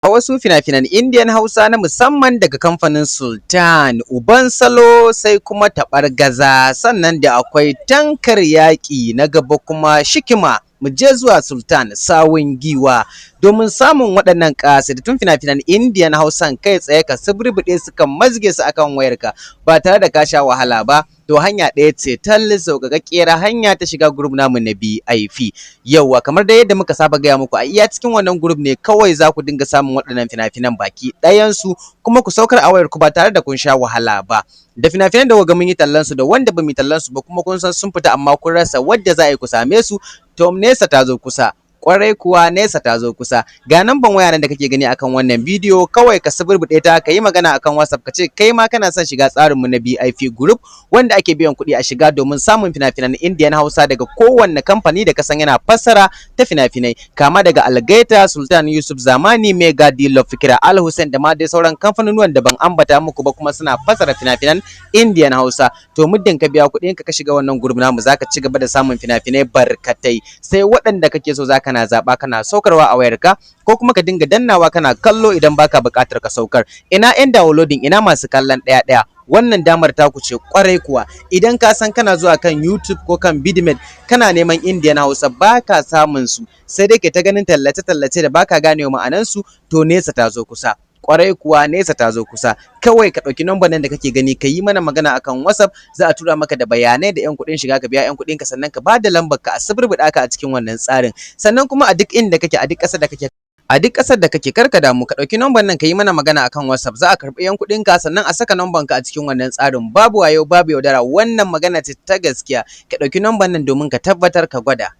Wasu fina-finan Indian Hausa na musamman daga kamfanin Sultan, Uban Salo, sai kuma Taɓargaza, sannan da akwai Tankar Yaƙi na gaba, kuma Shikima. Mu je zuwa Sultan Sawun Giwa. Domin samun waɗannan ƙasaitattun fina-finan Indian Hausan kai tsaye, ka suburbuɗe su, ka mazge su akan wayarka ba tare da ka sha wahala ba, to hanya ɗaya ce tal, sauƙaƙƙiyar hanya ta shiga group namu na VIP. Yauwa, kamar dai yadda muka saba gaya muku, a iya cikin wannan group ne kawai za ku dinga samun waɗannan fina-finan baki ɗayansu, kuma ku saukar a wayarku ba tare da kun sha wahala ba. Da fina-finan da kuka ga mun yi tallan su, da wanda ba mu yi tallan su ba, kuma kun san sun fita amma kun rasa wadda za a yi ku same su, to nesa ta zo kusa. Kwarai kuwa, nesa ta zo kusa. Ga namban waya nan da kake gani akan wannan bidiyo, kawai ka suburbuɗe ta, ka yi magana akan WhatsApp, ka ce kai ma kana son shiga tsarinmu na VIP group wanda ake biyan kuɗi a shiga domin samun fina-finan Indian Hausa daga kowanne kamfani da ka san yana fassara ta fina-finai, kama daga Algaita, Sultan, Yusuf Zamani, Mega, D-Love, Fikira, Al Hussein, da ma dai sauran kamfanonuwan da ban ambata muku ba, kuma suna fassara fina-finan Indian Hausa. To muddin ka biya kuɗin ka, ka shiga wannan group namu, zaka ci gaba da samun fina-finai barkatai. Sai waɗanda kake so zaka na zaɓa kana saukarwa a wayarka, ko kuma ka dinga dannawa kana kallo idan baka buƙatar ka saukar. Ina 'yan downloading? Ina masu kallon ɗaya ɗaya? Wannan damar taku ce kwarai kuwa. Idan ka san kana zuwa kan YouTube ko kan Vidmate kana neman Indian Hausa baka samun su, sai dai kai ta ganin tallace tallace da baka ganewa ma'anan su, to nesa ta zo kusa. Kwarai kuwa, nesa ta zo kusa. Kawai ka ɗauki number nan da kake gani, ka yi mana magana akan WhatsApp. Za a tura maka da bayanai da 'yan kuɗin shiga. Ka biya 'yan kuɗin ka, sannan ka bada lambar ka a suburbuɗa ka a cikin wannan tsarin. Sannan kuma a duk inda kake, a duk ƙasar da kake, a duk ƙasar da kake, karka damu. Ka ɗauki number nan, ka yi mana magana akan WhatsApp. Za a karɓi 'yan kuɗin ka, sannan a saka number ka a cikin wannan tsarin. Babu wayo, babu yaudara, wannan magana ce ta gaskiya. Ka ɗauki number nan domin ka tabbatar, ka gwada.